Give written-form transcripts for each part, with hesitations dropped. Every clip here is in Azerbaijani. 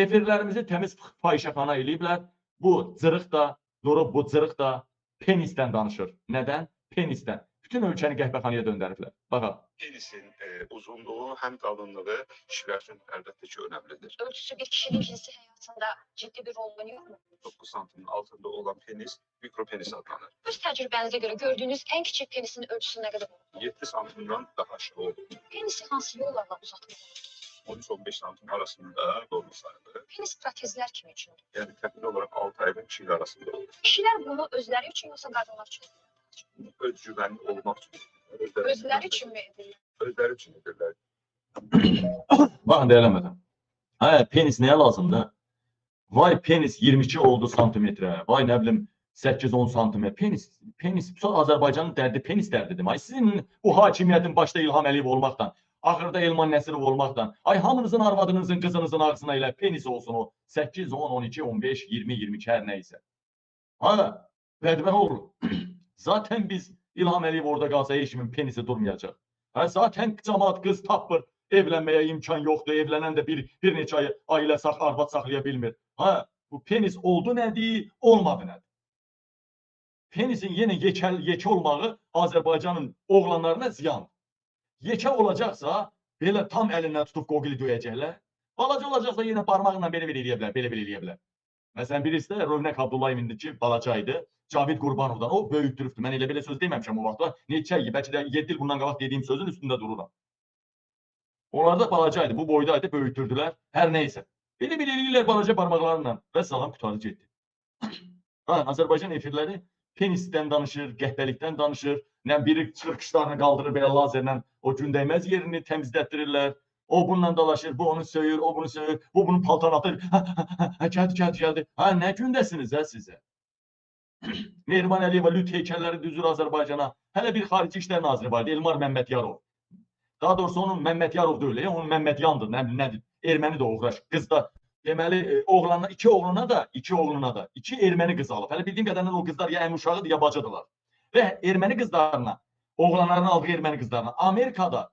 Efirlərimizi təmiz fahişəxana eləyiblər. Bu cırıq da, durub bu cırıq da penisdən danışır. Nədən? Penisdən. Bütün ölkəni qəhvəxanaya döndəriblər. Baxaq. Penisin uzunluğu, həm qalınlığı kişilər üçün əlbəttə ki, önəmlidir. Ölçüsü bir kişinin cinsi həyatında ciddi bir rol oynuyor mu? 9 santimin altında olan penis mikropenis adlanır. Öz təcrübənizə görə gördüyünüz ən kiçik penisin ölçüsü nə qədər olur? 7 santimdən daha aşağı olur. Penisi hansı yollarla uzatmaq olur? 13-15 santim arasında normal sayılır. Penis protezlər kim üçündür? Yəni təxmini olaraq 6 ay ilə 2 il arasında olur. Kişilər bunu özləri üçün yoxsa qadınlar üçün? Özgüvənli olmaq üçün. Özləri üçün mü edirlər? Özləri üçün edirlər. Baxın deyələmədim. Hə, penis nəyə lazımdır? Vay penis 22 oldu santimetrə. Vay nə bilim 8-10 santimetre. Penis, Azərbaycanın dərdi penis dərdidir. Ay sizin bu hakimiyyətin başda İlham Əliyev olmaqla, axırda Elman Nəsirov olmaqla, ay hamınızın arvadınızın, qızınızın ağzına elə penis olsun o 8, 10, 12, 15, 20, 22 hər nə isə. Ha, bədbəxt olur. Zaten biz İlham Əliyev orada qalsa heç kimin penisi durmayacaq. Hə, zaten camaat qız tapmır, evlənməyə imkan yoxdur. Evlənən də bir neçə ay ailə arvad saxlaya bilmir. Hə, bu penis oldu nədir, olmadı nədir? Penisin yenə yekə olmağı Azərbaycanın oğlanlarına ziyandır. Yekə olacaqsa, belə tam əlindən tutub qoqili döyəcəklər. Balaca olacaqsa yenə barmaqla belə-belə eləyə bilər, belə-belə eləyə bilər. Məsələn, birisi də Rövnək Abdullayev indiki balaca idi. Cavid Qurbanovdan o böyütdürübdü. Mən elə belə söz deməmişəm o vaxtda. Neçə il, bəlkə də 7 il bundan qabaq dediyim sözün üstündə dururam. Onlar da balaca idi, bu boyda idi, böyütdürdülər. Hər neysə. Belə-belə eləyirlər balaca barmaqlarla və salam qurtardı getdi. Ha, Azərbaycan efirləri penisdən danışır, qəhbəlikdən danışır. Nə biri çıxır qışlarını qaldırır belə lazerlə o gündəyməz yerini təmizlətdirirlər. O bununla dalaşır, bu onu söyür, o bunu söyür, bu bunun paltarını atır. Hə, gəldi, gəldi, gəldi. Hə, nə gündəsiniz hə sizə? Mehriban Əliyeva lüt heykəlləri düzür Azərbaycana. Hələ bir Xarici İşlər Naziri var idi, Elmar Məmmədyarov. Daha doğrusu onun Məmmədярov deyil, onun Məmmədyandır, nədir? Erməni də uğraş. Qız da, deməli, oğlana, iki oğluna da, iki erməni qız alıb. Hələ bildiyim qədərlə o qızlar ya əmi uşağıdır, ya bacıdırlar. Və erməni qızlarına, oğlanların aldığı erməni qızlarına Amerikada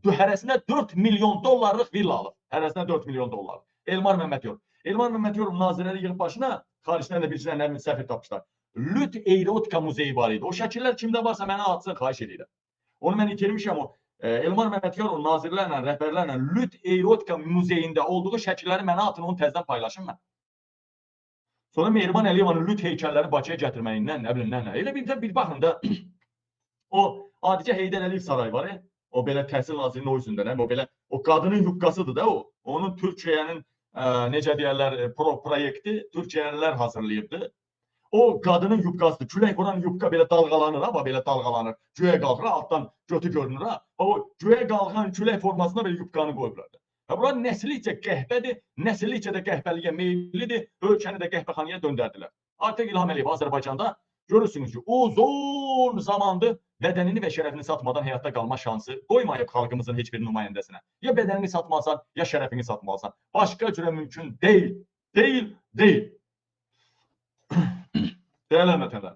hərəsinə 4 milyon dollarlıq villa alıb. Hərəsinə 4 milyon dollar. Elmar Məmmədярov. Elmar Məmmədярov nazirləri yığıb başına, xaricdən də bir nə səfir tapmışlar. Lüt Erotika muzeyi var idi. O şəkillər kimdə varsa mənə atsın, xahiş edirəm. Onu mən itirmişəm o. Elmar Məmmədярov nazirlərlə, rəhbərlərlə Lüt Erotika muzeyində olduğu şəkilləri mənə atın, onu təzədən paylaşın mən. Sonra Mehriban Əliyevanın lüt heykəlləri Bakıya gətirməyindən, nə bilim, nə. Elə bir baxın da, o adicə Heydər Əliyev sarayı var, o belə Təhsil Nazirinin o üzündə, o belə, o qadının yubqasıdır da o. Onun Türkiyənin, necə deyərlər, proyekti Türkiyəlilər hazırlayıbdı. O qadının yubqasıdır. Külək vuran yubqa belə dalğalanır, ha, belə dalğalanır. Göyə qalxır, altdan götü görünür, ha. O göyə qalxan külək formasına belə yubqanı qoyublar. Ha, bunlar nəsillikcə qəhbədir, nəsillikcə də qəhbəliyə meyillidir, ölkəni də qəhbəxanaya döndərdilər. Artıq İlham Əliyev Azərbaycanda görürsünüz ki, uzun zamandır bədənini və şərəfini satmadan həyatda qalma şansı qoymayıb xalqımızın heç bir nümayəndəsinə. Ya bədənini satmalısan, ya şərəfini satmalısan. Başqa cürə mümkün deyil, deyil, deyil. Dəyərli həmvətənlər,